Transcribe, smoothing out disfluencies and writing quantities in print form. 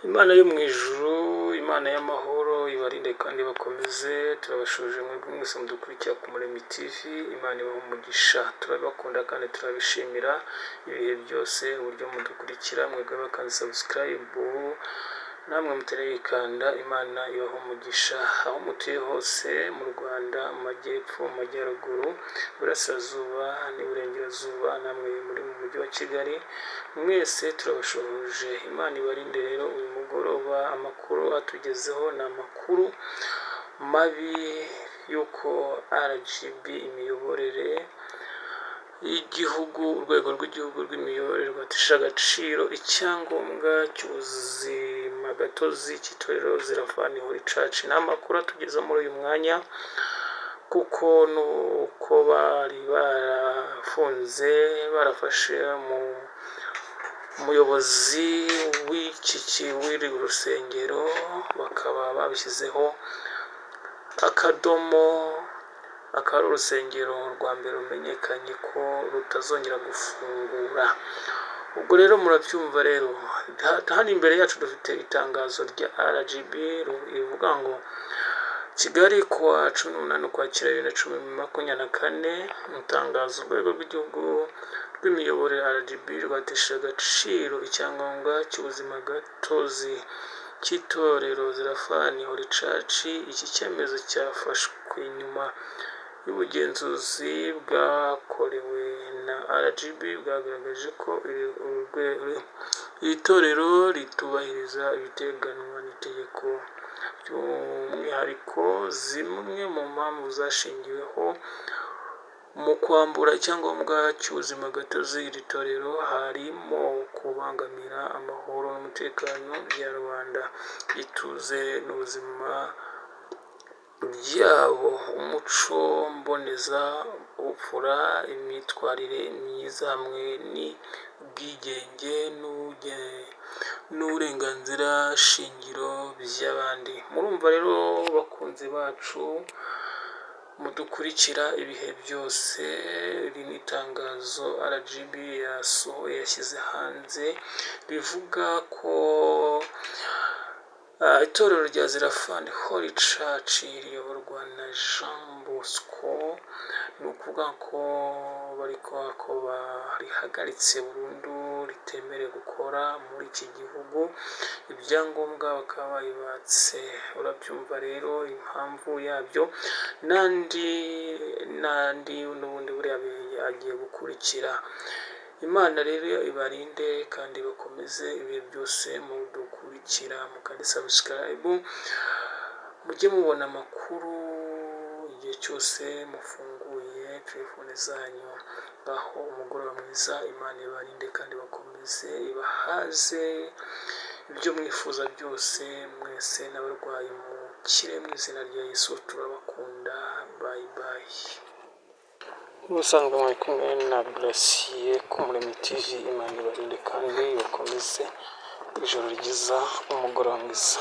Imana yo mu ijuru, Imana y'amahoro ibarinde kandi bakomeze. Turabasuhuje mwebwe mwese mudukurikira ku Muremyi TV, Imana ibahe umugisha. Turabakunda kandi turabishimira ibihe byose uburyo mudukurikira, mwebwe bakanze subscribe namwe mutarayikanda, Imana ibahe umugisha. Aho mutuye hose mu Rwanda, mu majyepfo, mu majyaruguru, iburasirazuba n'iburengerazuba, namwe muri mu mujyi wa Kigali, mwese turabasuhuje. Imana ibarinde rero. Uyu mugoroba amakuru atugezeho ni amakuru mabi y'uko RGB, imiyoborere y'igihugu, urwego rw'igihugu rw'imiyoborere, rwatesheje agaciro icyangombwa cy'ubuzima gatozi cy'itorero Zeraphan Holy Church. Ni amakuru atugeze muri uyu mwanya, kuko nuko bari barafunze, barafashe mu umuyobozi w'iki w'iri rusengero, bakaba babishyizeho akadomo. Akaba ari urusengero rwa mbere rumenyekanye ko rutazongera gufungura. Ubwo rero murabyumva rero, hano imbere yacu dufite itangazo rya RGB rivuga ngo: "Kigali, kuwa 18 Ukwakira 2024. Itangazo: Urwego rw'Igihugu rw'Imiyoborere RGB rwatesheje agaciro icyangombwa cy'ubuzima gatozi cy'itorero Zeraphan Holy Church. Iki cyemezo cyafashwe nyuma y'ubugenzuzi bwakorewe na RGB bwagaragaje ko iri torero ritubahiriza ibiteganywa n'itegeko. By'umwihariko, zimwe mu mpamvu zashingiweho mu kwambura icyangombwa cy'ubuzima gatozi iri torero harimo kubangamira amahoro n'umutekano bya rubanda, ituze n'ubuzima byabo, umuco mbonezabupfura, imyitwarire myiza hamwe n'ubwigenge n'uburenganzira shingiro by'abandi." Murumva rero bakunzi bacu mudukurikira ibihe byose, iri ni itangazo RGB yasohoye, yashyize hanze, rivuga ko itorero rya Zeraphan Holy Church riyoborwa na Jean Bosco, ni ukuvuga ko bari kuvuga ko barihagaritse burundu, ritemerewe gukora muri iki gihugu, ibyangombwa bakaba babibatse. Urabyumva rero impamvu yabyo n'andi n'andi n'ubundi buriya agiye gukurikira. Imana rero ibarinde kandi bakomeze ibihe byose mudukurikira, mukande subscribe mujye mubona amakuru igihe cyose mufunguye telefone zanyu. Ngaho umugoroba mwiza, Imana ibarinde kandi bakomeze ibahaze ibyo mwifuza byose mwese, n'abarwayi mukire mu izina rya Yesu. Turabakunda, bye bye. Nk'ubusanzwe muri kumwe na Gratien ku Muremyi TV. Imana ibarinde kandi bakomeze, ijoro ryiza, umugoroba mwiza.